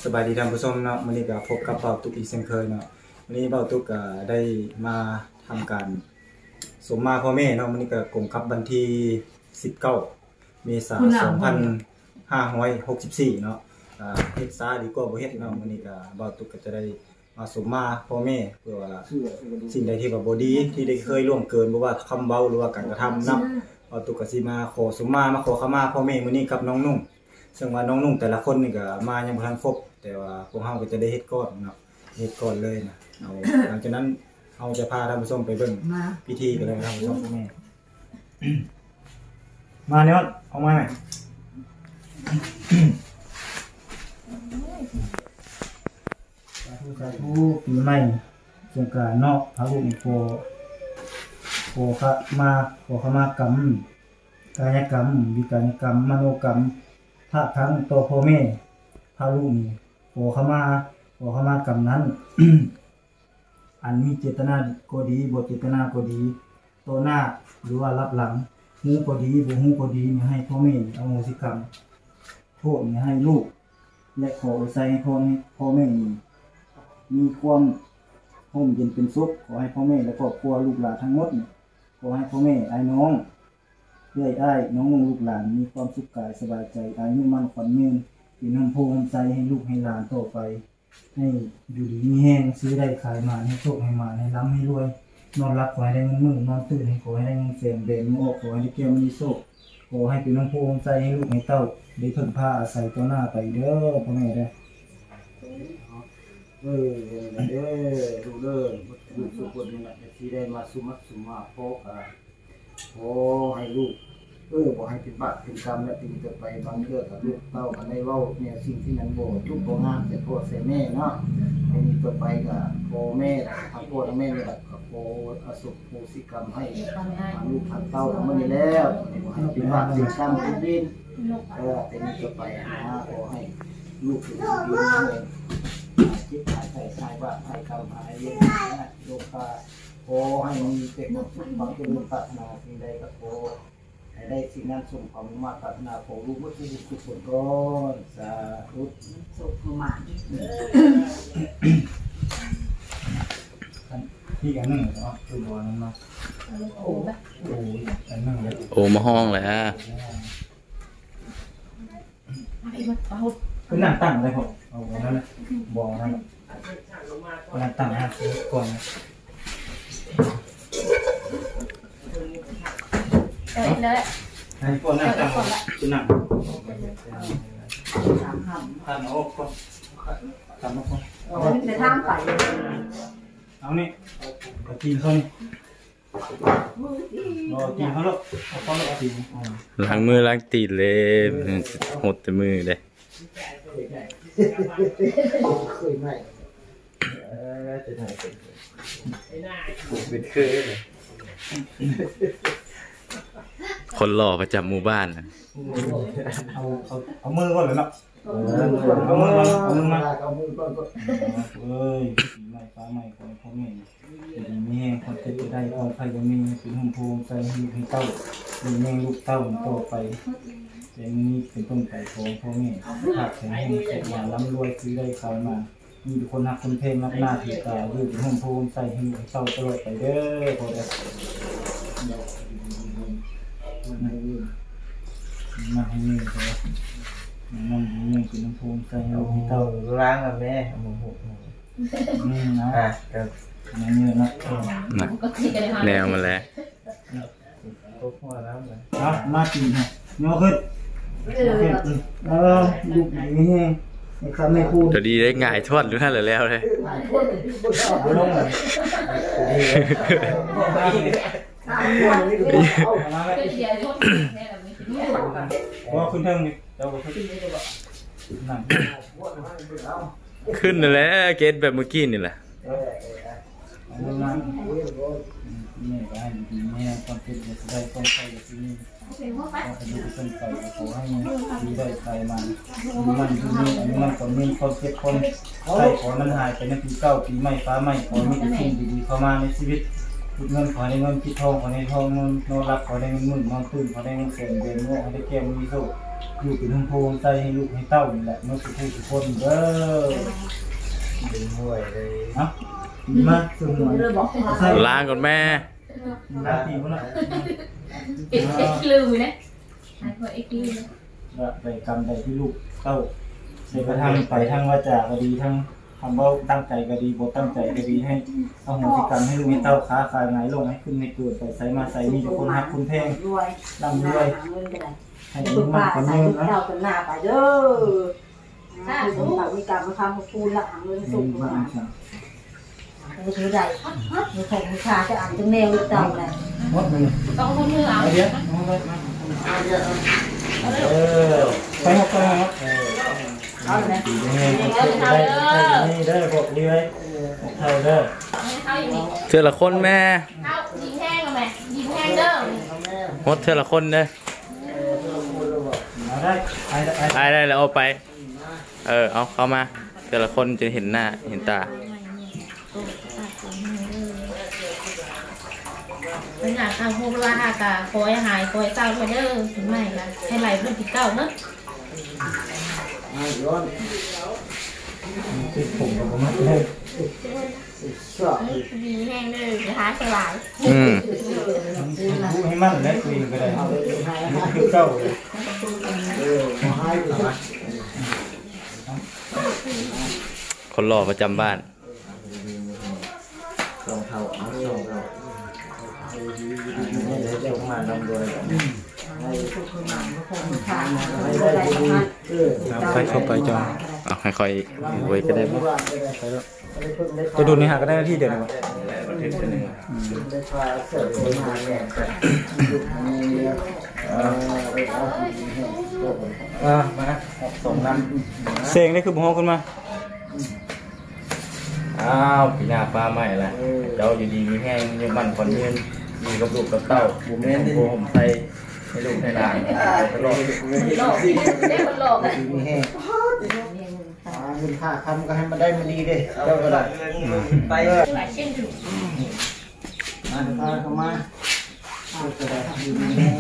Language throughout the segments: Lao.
ສະບາຍດີທ່ານຜູ້ຊົມເນາະ, ມື້ນີ້ກໍພົບກັບບ່າວຕຸກອີກເຊັ່ນເຄີຍເນາະ. ມື້ນີ້ບ່າວຕຸກກໍໄດ້ມາທຳການສົມມາພໍ່ແມ່ເນາະ, ມື້ນີ້ກໍກົງກັບວັນທີສິບເກົ້າ ເມສາ ສອງພັນຫ້າຮ້ອຍຫົກສິບສີ່ເນາະ. ອ່າ ເຮັດຊ້າດີກວ່າບໍ່ເຮັດເນາະ, ມື້ນີ້ກໍບ່າວຕຸກກໍຈະໄດ້ ມາສົມມາພໍ່ແມ່ ເພື່ອວ່າສິ່ງໃດທີ່ວ່າບໍ່ດີ ທີ່ໄດ້ເຄີຍລ່ວງເກີນ ບໍ່ວ່າຄຳເວົ້າ ຫຼືວ່າການກະທຳນຳ, ບ່າວຕຸກກໍຊິມາຂໍສົມມາ ມາຂໍຂະມາພໍ່ແມ່ມື້ນີ້ກັບນ້ອງນຸ່ງ. ເຊິ່ງວ່ານ້ອງນຸ່ງແຕ່ລະຄົນນີ້ກໍມາຍັງບໍ່ທັນຄົບ, ແຕ່ວ່າພວກເຮົາກໍຈະໄດ້ເຮັດກ່ອນເນາະ, ເຮັດກ່ອນເລີຍນະ. ເອົາ ຫຼັງຈາກນັ້ນເຮົາຈະພາທ່ານຜູ້ຊົມໄປເບິ່ງພິທີກັນເລີຍນະທ່ານຜູ້ຊົມ. ມາແນວ ອອກມາແມ່. ສາທຸ ສາທຸ ປີໃໝ່ສົງການເນາະ, ພາລູກນີ້ຂໍ ຂໍຂະມາ ຂໍຂະມາກຳ ກາຍະກຳ ວິກາຍະກຳ ມະໂນກຳ ພາກທັງຕໍ່ພໍ່ແມ່. ພາລູກນີ້ຂໍຂະມາ ຂໍຂະມາກຳນັ້ນ ອັນມີເຈດຕະນາກໍດີ ບໍ່ເຈດຕະນາກໍດີ, ຕໍ່ໜ້າ ຫຼືວ່າລັບຫຼັງ, ຮູ້ກໍດີ ບໍ່ຮູ້ກໍດີ, ໃຫ້ພໍ່ແມ່ອະໂຫສິກຳໂທດໃຫ້ລູກ ແລະ ຂໍອວຍໄຊໃຫ້ພໍ່ ພໍ່ແມ່ນີ້ມີຄວາມຮົ່ມເຢັນເປັນສຸກ. ຂໍໃຫ້ພໍ່ແມ່ ແລະ ຄອບຄົວ ລູກຫຼານທັງໝົດນີ້, ຂໍໃຫ້ພໍ່ແມ່ ອ້າຍນ້ອງ ເອື້ອຍອ້າຍ ນ້ອງນຸ່ງ ລູກຫຼານ ມີຄວາມສຸກກາຍສະບາຍໃຈ, ອາຍຸໝັ້ນຂວັນຍືນ, ເປັນຮົ່ມໂພຮົ່ມໄຊໃຫ້ລູກໃຫ້ຫຼານຕໍ່ໄປ. ໃຫ້ຢູ່ດີມີແຮງ, ຊື້ໄດ້ຂາຍໝານ, ໃຫ້ໂຊກໃຫ້ໝານ, ໃຫ້ລ່ຳໃຫ້ລວຍ. ນອນຫຼັບຂໍໃຫ້ໄດ້ເງິນໝື່ນ, ນອນຕື່ນໃຫ້ຂໍໃຫ້ໄດ້ເງິນແສນ, ແບມືອອກຂໍໃຫ້ໄດ້ແກ້ວມະນີໂຊກ. ຂໍໃຫ້ເປັນຮົ່ມໂພຮົ່ມໄຊໃຫ້ລູກໃຫ້ເຕົ້າ ໄດ້ເພິ່ງພາອາໄສຕໍ່ໜ້າໄປເດີ ພໍ່ແມ່ເດີ. ເອີ ເດີ ລູກເດີ, ລູກທຸກຄົນນີ້ນະ ທີ່ໄດ້ມາສຸມມາສຸມມາພໍ້ກັນ ຂໍໃຫ້ລູກ ເອີ ບໍ່ໃຫ້ເປັນບາບເປັນກຳ ແລະ ທີນີ້ຕໍ່ໄປ ບາງເທື່ອກໍລູກເຕົ້າກໍໄດ້ເວົ້າແນວສິ່ງທີ່ມັນບໍ່ທຸກບໍ່ງາມໃສ່ພໍ່ໃສ່ແມ່ເນາະ. ທີນີ້ຕໍ່ໄປກໍພໍ່ແມ່ ທັງພໍ່ທັງແມ່ນີ້ລະ ກໍຂໍອະໂສໂຫສິກຳໃຫ້ທາງລູກທາງເຕົ້າທັງໝົດນີ້ແລ້ວ ບໍ່ໃຫ້ເປັນບາບເປັນກຳເປັນເວນ. ເອີ ແຕ່ນີ້ຕໍ່ໄປຫາ ຂໍໃຫ້ລູກຢູ່ດີມີແຮງ ເຈັບຫາຍໄຂ້ຫາຍບາບຫາຍກຳຫາຍເວນ ໂລກາ ຂໍໃຫ້ມີແຕ່ຄວາມສຸກຄວາມຈະເລີນ ປາດຖະໜາສິ່ງໃດກໍຂໍໃຫ້ໄດ້ສິ່ງນັ້ນ ສົມຄວາມມຸ່ງມາດປາດຖະໜາຂອງລູກໝົດທຸກຄົນກ່ອນ. ສາທຸ. ສຸກມາກເດີ. ອີກອັນໜຶ່ງເນາະ ຄືບໍ່ນັ້ນເນາະ. ໂອ້ ອັນໜຶ່ງເດ້. ໂອ້ ມາຫ້ອງແລ້ວ. ຄືນັ່ງຕັ້ງໄດ້ພໍ ເອົາອັນນັ້ນນະ ບໍ່ອັນນັ້ນນະ ນັ່ງຕັ້ງໃຫ້ກ່ອນນະ. ເອີ ເອີ ໃຫ້ກ່ອນນັ່ງຕັ້ງ ຄືນັ່ງ ຄັນເອົາກ່ອນ ຄັນເອົາກ່ອນ ເອົານີ້ ເອົາຕີນເຂົ້ານີ້. ລ້າງມືລ້າງຕີນເລີຍ ຫົດແຕ່ມືເດ້. ຄົນຫຼໍ່ປະຈຳໝູ່ບ້ານນະ. ເອົາ ເອົາ ເອົາມືກ່ອນເລີຍເນາະ. ເອີ ເອົາມືມາ ເອົາມືມາ ເອີຍ ປີໃໝ່ຟ້າໃໝ່ ຂໍໃຫ້ພໍ່ແມ່ຢູ່ດີມີແຮງ ຄວາມເຈັບຢ່າໄດ້ ຄວາມໄຂ້ຢ່າມີ ໃຫ້ເປັນຮົ່ມໂພຮົ່ມໄຊໃຫ້ລູກໃຫ້ເຕົ້າ ລ້ຽງແມ່ລູກເຕົ້າຕໍ່ໄປ. ແຕ່ມື້ນີ້ເປັນຕົ້ນໄປ ຂໍໃຫ້ພໍ່ແມ່ຄ້າຂາຍແຮງ ໂຊກມາ ລ່ຳລວຍ ຊື້ໄດ້ຂາຍມາ ມີແຕ່ຄົນຮັກຄົນແພງ ນັບໜ້າຖືຕາ ຢູ່ເປັນຮົ່ມໂພຮົ່ມໄຊໃຫ້ລູກໃຫ້ເຕົ້າຕະຫຼອດໄປເດີ ພໍ່ເດີ. ມັນໃຫ້ເງິນເດີ ມັນໃຫ້ເງິນເປັນລຳໂພງໃສ່ໃຫ້ລູກໃຫ້ເຕົ້າ ລ້າງແລ້ວແມ່ ອືມ ເອົາ ອ່ະ ກໍແນວນີ້ເນາະ ແນວມັນແຫຼະ ເອົາ ມາກິນເນາະ ຍົກຂຶ້ນ ເອີ ເອີ ລູກນີ້ແຮງ ໃຫ້ຄຳໃຫ້ຄູນ ຈະດີໄດ້ຫງາຍທ້ອນຢູ່ຫັ້ນແຫຼະແລ້ວເດ້ ເອີ ຫງາຍທ້ອນ ເອົາລົງເລີຍ ບໍ່ຂຶ້ນເທິງນີ້ ເຈົ້າບໍ່ຂຶ້ນ ຂຶ້ນນັ້ນແຫຼະ ເກດແບບມື້ກີ້ນີ້ແຫຼະ ເອີ ເອີ ເອີ ເອົາລົງມາ ແມ່ກໍໃຫ້ດີແມ່ ຄວາມເຈັບຢ່າຊິໄດ້ ຄວາມໄຂ້ຢ່າຊິມີ ຂໍໃຫ້ຢູ່ເປັນຕົ້ນໄປ ຂໍໃຫ້ຢູ່ໄດ້ໄກມາ ຢູ່ໝັ້ນຢູ່ຍືນ ອາຍຸໝັ້ນຂວັນຍືນ ຄວາມເຈັບຄວາມໄຂ້ ຂໍໃຫ້ມັນຫາຍໄປໃນປີເກົ່າ ປີໃໝ່ຟ້າໃໝ່ ຂໍໃຫ້ມີແຕ່ສິ່ງດີໆເຂົ້າມາໃນຊີວິດ ຄິດເງິນຂໍໃຫ້ໄດ້ເງິນ ຄິດທອງຂໍໃຫ້ໄດ້ທອງ ນອນ ນອນຫຼັບຂໍໃຫ້ໄດ້ເງິນໝື່ນ ນອນຕື່ນຂໍໃຫ້ໄດ້ເງິນແສນ ເດີນເມືອໃຫ້ໄດ້ແກ້ວມະນີໂຊກ ຢູ່ເປັນໂຮມໂພໃສ່ໃຫ້ລູກໃຫ້ເຕົ້ານີ້ແຫຼະ ໝົດທຸກຜູ້ທຸກຄົນເດີ. ເປັນຫ້ວຍເລີຍ ເນາະ ມາ ຊຸມ ລ້າງກ່ອນແມ່. ລາຕີບໍ່ລະ ເອັກ ເອັກ ລືມເດ້ ໄປກຳໄດ້ທີ່ລູກເຕົ້າ ໃນກະທຳໄປ ທັງວາຈາກໍດີ ທັງຄຳເວົ້າ ຕັ້ງໃຈກໍດີ ບໍ່ຕັ້ງໃຈກໍດີ ໃຫ້ອະໂຫສິກຳໃຫ້ລູກໃຫ້ເຕົ້າ ຄ້າຂາຍຫງາຍໂລງ ໃຫ້ຂຶ້ນໃຫ້ເກີດ ໄປໃສມາໃສ ມີແຕ່ຄົນຮັກຄົນແພງ ລ່ຳລວຍ ໃຫ້ອາຍຸໝັ້ນຂວັນຍືນນະ. ເຈົ້າເປັນໜ້າໄປເດີ ສາທຸ ມີກຳມີຄຳຄູນລະ ຫາເງິນສຸກ ເອີ ມາ ເອີ ໄດ້ ມີຂອງມີຄ່າຈະອັນຈັງແນວເຈົ້າໄດ້ ໝົດເລີຍ ຕ້ອງເອົາມືເອົາ ເອົາດຽວ ເອົາເດີ ເອີ ໄປຮັບ ໄປຮັບ ເອີ ເອົາແຫຼະ ດີແຮງ ໄດ້ ໄດ້ນີ້ເດີ ພວກນີ້ເດີ ພວກເຖົ້າເດີ ເທື່ອລະຄົນແມ່ ເອົາ ດີແຮງແມ່ ດີແຮງເດີ ໝົດເທື່ອລະຄົນເດີ ເອົາໄດ້ ໄດ້ ໄດ້ ໄດ້ ໄດ້ແລ້ວ ເອົາໄປ. ເອີ ເອົາເຂົ້າມາ ແຕ່ລະຄົນຈະເຫັນໜ້າເຫັນຕາ. ເພິ່ນຫາກະຮູ້ວ່າຫາກະຂໍໃຫ້ຫາຍ ຂໍໃຫ້ເຊົາແທ້ເດີ ເພິ່ນໃໝ່ກະໃຫ້ໄຫຼເພິ່ນຄືເກົ່າເນາະ. ດີແຮງເດີ ຢ່າຫາສະຫຼາຍ. ອືມ ໃຫ້ມັນແຫຼະ ຕົວເອງກໍໄດ້ ຄືເກົ່າເລີຍ. ຄົນຫຼໍ່ປະຈຳບ້ານ. ສອງເທົ່າ ເອົາສອງເທົ່າ ໃຫ້ໄດ້ໂຊກມານຳດ້ວຍ. ເອີ ໃສ່ເຂົ້າໄປຈ້ອຍ ເອົາໃຫ້ຂ້ອຍໄວ້ກໍໄດ້ບໍ່? ໄປແລ້ວ ໄປດຸນນີ້ຫາກໍໄດ້ນາທີດຽວນີ້ບໍ່? ອືມ ເອີ ມາ ສອງນຳ ເສັງໄດ້ຄືບໍ່ຮ້ອງຂຶ້ນມາ. ອ້າວ ປີໜ້າຟ້າໃໝ່ລະ ເອີ ເຈົ້າຢູ່ດີມີແຮງ ອາຍຸໝັ້ນຂວັນຍືນ ຢູ່ກັບລູກກັບເຕົ້າ ແມ່ນ ໂຮມໂພຮົ່ມໄຊ ໃຫ້ລູກໃຫ້ຫຼານຕະຫຼອດ ເດ້ ຄົນຫຼໍ່ ດີມີແຮງ ຫາເງິນຫາຄຳກໍໃຫ້ມັນໄດ້ມາດີເດ້ ເຈົ້າກໍໄດ້ ໄປ ມາ ພາເຂົ້າມາ ເຈົ້າກໍໄດ້ ດີມີແຮງ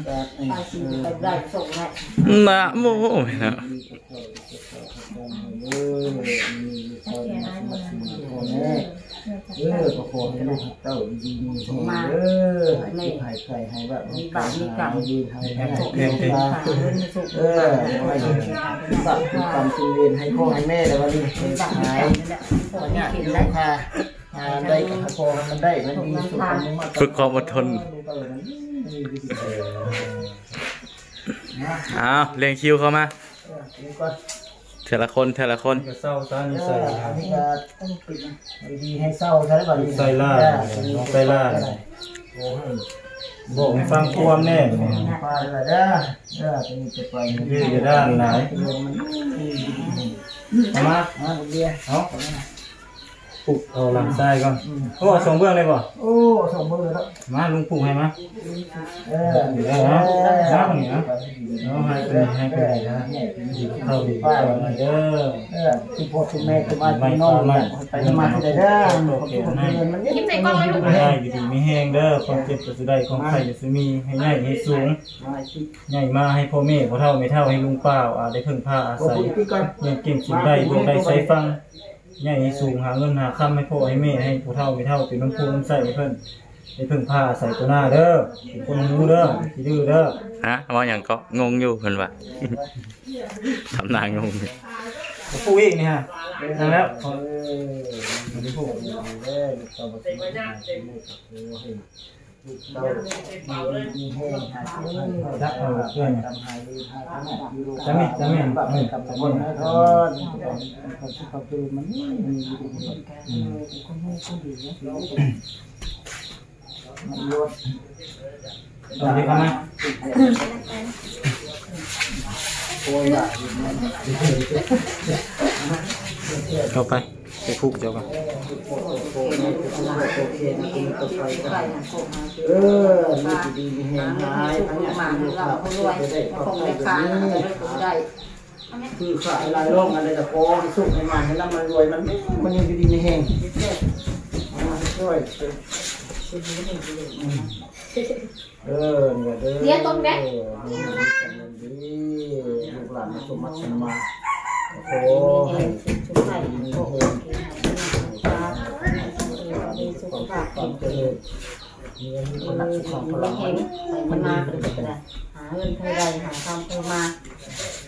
ຈາກນີ້ ເອີ ນະໂມ ເອີ ມີຄວາມສາມາດສາມາດ ເອີ ກໍຂໍໃຫ້ລູກໃຫ້ເຕົ້າຢູ່ດີມີແຮງເດີ ໃຫ້ເຈັບຫາຍໄຂ້ ໃຫ້ວ່າມີບາບມີກຳ ໃຫ້ເງິນໃຫ້ ເອີ ໃຫ້ບາບມີກຳຕິເວນ ໃຫ້ພໍ່ໃຫ້ແມ່ ແລ້ວວ່ານີ້ ໃຫ້ຫາຍ ໃຫ້ຍາກໃຫ້ໂລຄາ ຫາໄດ້ກໍໃຫ້ພໍໃຫ້ມັນໄດ້ ໃຫ້ມີສຸກມີໝັ້ນ ຝຶກຄວາມອົດທົນ. ເອົາ ລຽງຄິວເຂົ້າມາ ເອີ ເອົາກ່ອນ ເທື່ອລະຄົນ ເທື່ອລະຄົນ ກໍເຊົາຊະ ນິໄສ ເອີ ອັນນີ້ກໍຕ້ອງປິດ ດີໆ ໃຫ້ເຊົາຊະ ບັດນີ້ ໃສ່ຫຼານ ນ້ອງໃສ່ຫຼານ ໂອ້ຍ ບອກໃຫ້ຟັງຄວາມແນ່ ໄປລະເດີ ເດີ ຈະມີແຕ່ໄປ ຢູ່ຢ່າດ້ານຫຼາຍ ເອົາມາ ມາເບຍ ເອົາ ປຸກເອົາຫຼັງຊ້າຍກ່ອນ ອືມ ໂອ້ ເອົາສອງເບື້ອງເລີຍບໍ່? ໂອ້ ເອົາສອງເບື້ອງເລີຍເນາະ ມາ ລຸງປຸກໃຫ້ມາ ເອີ ເອີ ເນາະ ມານີ້ເນາະ ເນາະ ໃຫ້ເພິ່ນ ໃຫ້ເພິ່ນດີນະ ດີເຂົ້າດີປາກເດີ ເອີ ຄືພໍ່ຄືແມ່ຄືອ້າຍຄືນ້ອງ ໃຫ້ໄປນຳມາໃຫ້ໄດ້ເດີ ຂອບຄຸນເພິ່ນ ມັນຍິ້ມໃສ່ກ້ອງໄວ້ລູກ ໃຫ້ຢູ່ດີມີແຮງເດີ ຄວາມເຈັບຢ່າສູ່ໄດ້ ຄວາມໄຂ້ຢ່າສູ່ມີ ໃຫ້ໃຫຍ່ໃຫ້ສູງ ໃຫຍ່ມາໃຫ້ພໍ່ແມ່ ພໍ່ເຖົ້າແມ່ເຖົ້າ ໃຫ້ລຸງປ້າອາໄດ້ເພິ່ງພາອາໄສ ຮຽນເກັ່ງສູງໄດ້ ດວງໄດ້ໄຊຝັ່ງ ໃຫຍ່ໃຫ້ສູງ ຫາເງິນຫາຄຳໃຫ້ພໍ່ໃຫ້ແມ່ ໃຫ້ຜູ້ເຖົ້າແມ່ເຖົ້າ ເປັນນ້ຳໂພນ້ຳໃສໃຫ້ເພິ່ນ ໄດ້ເພິ່ງພາອາໄສຕໍ່ໜ້າເດີ ເປັນຄົນຮູ້ເດີ ຂີ້ດື້ເດີ. ຮະ ເວົ້າຫຍັງເກາະ? ງົງຢູ່ເພິ່ນວ່າ ທຳໜ້າງົງ. ຜູ້ອີກນີ້ຮະ ນັ້ນແລ້ວ ເອີ ເອີ ຈັບເອົາເພື່ອນ ຈຳນີ້ ຈຳນີ້ ເອີ ອືມ ເອົາມາ ເຂົ້າໄປ ໄປຜູກເຈົ້າກ່ອນ ເອີ ມີທີ່ດີມີແຮງຫຼາຍ ອັນນີ້ຄືຂ້າຫຼາຍໆ ຮ້ອງອັນໃດກໍຂໍໃຫ້ສຸກໃຫ້ໝານ ໃຫ້ລ່ຳໃຫ້ລວຍ ມັນ ມັນຍັງຢູ່ດີມີແຮງ ເອົາມາຊ່ວຍ ອືມ. ເອີ ນີ້ເດີ ເນຍຕົງເດ້ ລູກຫຼານສົມມາສົມມາ ຂໍໃຫ້ມີແຮງ ມີສຸຂະພາບ ຄວາມເຈະເລີນ ມີອາຍຸ ວັນນະ ສຸຂັງ ພະລັງ ໄປມາ ຫາເງິນເທົ່າໃດຫາຄຳເພີ່ມມາ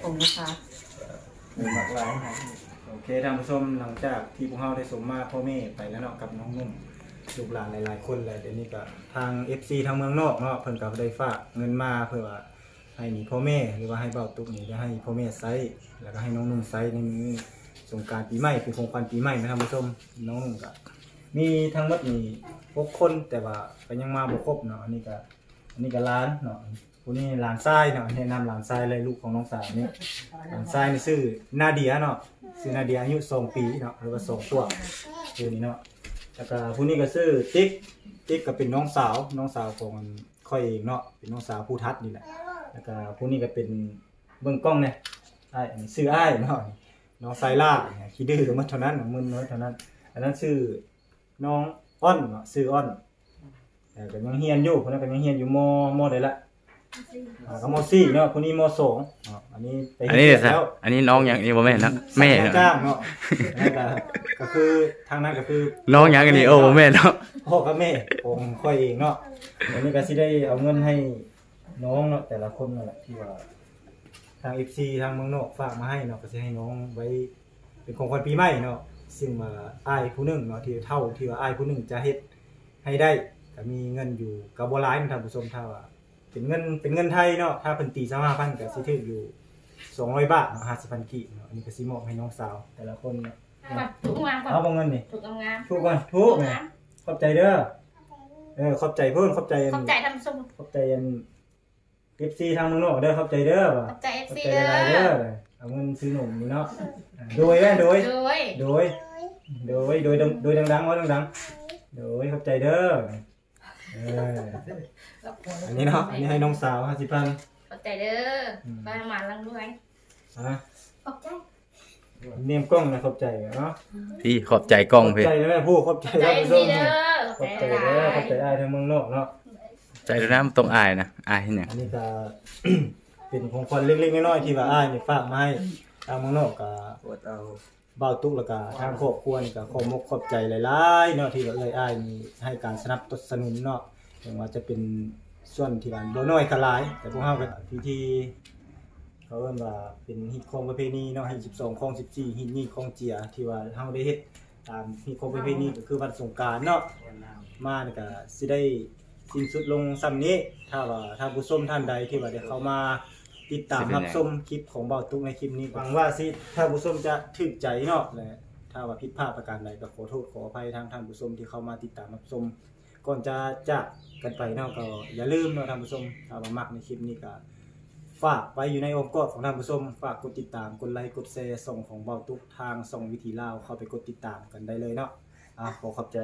ຂອງລູກຄ້າ. ໂອເຄ ທ່ານຜູ້ຊົມ, ຫຼັງຈາກທີ່ພວກເຮົາໄດ້ສົມມາພໍ່ແມ່ໄປແລ້ວເນາະ ກັບນ້ອງນຸ່ມ ລູກຫຼານຫຼາຍໆຄົນແລ້ວ, ດຽວນີ້ກໍທາງເອັຟຊີທາງເມືອງນອກເນາະ ເພິ່ນກໍໄດ້ຝາກເງິນມາ ເພື່ອວ່າໃຫ້ນີ້ພໍ່ແມ່ ຫຼືວ່າໃຫ້ບ່າວຕຸກນີ້ໄດ້ໃຫ້ພໍ່ແມ່ໃຊ້ ແລ້ວກໍໃຫ້ນ້ອງນຸ່ມໃຊ້ໃນມື້ສົງການປີໃໝ່ ເປັນຂອງຂວັນປີໃໝ່ນະທ່ານຜູ້ຊົມ. ນ້ອງນຸ່ມກໍມີທັງໝົດນີ້ຫົກຄົນ ແຕ່ວ່າກໍຍັງມາບໍ່ຄົບເນາະ. ອັນນີ້ກໍ ອັນນີ້ກໍຫຼານເນາະ ຜູ້ນີ້ຫຼານຊາຍເນາະ ແນະນຳຫຼານຊາຍເລີຍ ລູກຂອງນ້ອງສາວນີ້ ຫຼານຊາຍນີ້ຊື່ນາເດຍເນາະ ຊື່ນາເດຍ ອາຍຸສອງປີເນາະ ຫຼືວ່າສອງຂວບ ຜູ້ນີ້ເນາະ. ແລ້ວກໍຜູ້ນີ້ກໍຊື່ຕິກ ຕິກກໍເປັນນ້ອງສາວ ນ້ອງສາວຂອງຂ້ອຍເອງເນາະ ເປັນນ້ອງສາວຜູ້ຖັດນີ້ແຫຼະ. ແລ້ວກໍຜູ້ນີ້ກໍເປັນ ເບິ່ງກ້ອງແດ່ ອ້າຍ ອັນນີ້ຊື່ອ້າຍເນາະ ນ້ອງຊາຍຫຼ້າ ຂີ້ດື້ກໍໝົດເທົ່ານັ້ນ ມຶນໝົດເທົ່ານັ້ນ. ອັນນັ້ນຊື່ ນ້ອງອອນເນາະ ຊື່ອອນ ເອີ ກໍຍັງຮຽນຢູ່ ຜູ້ນັ້ນກໍຍັງຮຽນຢູ່ ມ ມ ໃດລະ ອ່າ ກໍ ມ ສີ່ເນາະ ຜູ້ນີ້ ມ ສອງເນາະ. ອັນນີ້ໄປ ອັນນີ້ເຮັດວຽກແລ້ວ ອັນນີ້ນ້ອງຫຍັງ? ນີ້ບໍ່ແມ່ນເນາະ ແມ່ ຮັບຈ້າງເນາະ. ແລ້ວກໍ ກໍຄືທາງນັ້ນກໍຄື ນ້ອງຫຍັງອັນນີ້? ໂອ້ ບໍ່ແມ່ນເນາະ ພໍ່ກັບແມ່ຂອງຂ້ອຍເອງເນາະ. ອັນນີ້ກໍຊິໄດ້ເອົາເງິນໃຫ້ນ້ອງເນາະ ແຕ່ລະຄົນນັ້ນແຫຼະ ທີ່ວ່າທາງເອັຟຊີທາງເມືອງນອກຝາກມາໃຫ້ເນາະ ກໍຊິໃຫ້ນ້ອງໄວ້ ເປັນຂອງຂວັນປີໃໝ່ເນາະ ຊຶ່ງວ່າອ້າຍຜູ້ໜຶ່ງເນາະ ທີ່ເຖົ້າ ທີ່ວ່າອ້າຍຜູ້ໜຶ່ງຈະເຮັດໃຫ້ໄດ້ ກໍມີເງິນຢູ່ ກໍບໍ່ຫຼາຍນະທ່ານຜູ້ຊົມ. ຖ້າວ່າເປັນເງິນ ເປັນເງິນໄທເນາະ ຖ້າເພິ່ນຕີຊາວຫ້າພັນ ກໍຊິຖືກຢູ່ສອງຮ້ອຍບາດເນາະ ຫ້າສິບພັນກີບເນາະ. ອັນນີ້ກໍຊິມອບໃຫ້ນ້ອງສາວແຕ່ລະຄົນເນາະ. ຖືກງາມກ່ອນ ເອົາບໍ່ເງິນນີ້? ຖືກງາມໆ ຖືກກ່ອນ ຖືກ ຂອບໃຈເດີ. ເອີ ຂອບໃຈເພິ່ນ ຂອບໃຈ ຂອບໃຈທ່ານຜູ້ຊົມ ຂອບໃຈອັນ ເອັຟຊີທາງເມືອງນອກເດີ ຂອບໃຈເດີ ຂອບໃຈເອັຟຊີເດີ ເອົາເງິນຊື້ໜົມນີ້ເນາະ. ໂດຍ ໂດຍ ໂດຍ ໂດຍ ໂດຍ ໂດຍ ໂດຍດັງໆ ເວົ້າດັງໆ ໂດຍ ຂອບໃຈເດີ. ເອີ ອັນນີ້ເນາະ ອັນນີ້ໃຫ້ນ້ອງສາວ ຫ້າສິບພັນ ຂອບໃຈເດີ ອືມ ບ້ານມາລັງດ້ວຍ ຮະ ຂອບໃຈ ແນມກ້ອງນະ ຂອບໃຈເນາະ ພີ່ ຂອບໃຈກ້ອງ ຂອບໃຈ ພີ່ ນະແມ່ ຜູ້ຂອບໃຈ ຂອບໃຈ ທ່ານຜູ້ຊົມ ເດີ ຂອບໃຈເດີ ຂອບໃຈຫຼາຍ ຂອບໃຈອ້າຍທາງເມືອງນອກເນາະ ໃຈແລ້ວນະ ບໍ່ຕ້ອງອາຍນະ ອາຍເຮັດຫຍັງ? ອັນນີ້ກໍເປັນຂອງຂວັນເລັກໆນ້ອຍໆ ທີ່ວ່າອ້າຍນີ້ຝາກມາໃຫ້ທາງເມືອງນອກ ກໍອດເອົາ ບ່າວຕຸກ ແລ້ວກໍທາງຄອບຄົວນີ້ກໍຂໍມຸກຂອບໃຈຫຼາຍໆເນາະ ທີ່ວ່າເອື້ອຍອ້າຍນີ້ໃຫ້ການສະໜັບສະໜູນເນາະ ເຖິງວ່າຈະເປັນສ່ວນທີ່ວ່າບໍ່ນ້ອຍກໍຫຼາຍ ແຕ່ພວກເຮົາກໍພິທີ ເຂົາເອີ້ນວ່າເປັນຮີດຄອງປະເພນີເນາະ ຮີດສິບສອງຄອງສິບສີ່ ຮີດຍີ່ຄອງເຈຍ ທີ່ວ່າເຮົາໄດ້ເຮັດຕາມຮີດຄອງປະເພນີ ກໍຄືວັນສົງການເນາະ ມານີ້ກໍຊິໄດ້ສິ້ນສຸດລົງສ່ຳນີ້. ຖ້າວ່າທ່ານຜູ້ຊົມທ່ານໃດທີ່ວ່າໄດ້ເຂົ້າມາຕິດຕາມຮັບຊົມຄລິບຂອງບ່າວຕຸກໃນຄລິບນີ້ ຫວັງວ່າຊິ ທ່ານຜູ້ຊົມຈະຖືກໃຈເນາະ ແລະ ຖ້າວ່າຜິດພາດປະການໃດ ກໍຂໍໂທດຂໍອະໄພທາງທ່ານຜູ້ຊົມທີ່ເຂົ້າມາຕິດຕາມຮັບຊົມ. ກ່ອນຈະຈາກກັນໄປເນາະ ກໍຢ່າລືມເນາະທ່ານຜູ້ຊົມ ຖ້າວ່າມັກໃນຄລິບນີ້ກໍຝາກໄວ້ຢູ່ໃນອ້ອມກອດຂອງທ່ານຜູ້ຊົມ ຝາກກົດຕິດຕາມ ກົດໄລ ກົດແຊ ຊ່ອງຂອງບ່າວຕຸກ ທາງຊ່ອງວິຖີລາວ ເຂົ້າໄປກົດຕິດຕາມກັນໄດ້ເລີຍເນາະ. ອາ ຂໍຂອບໃຈ.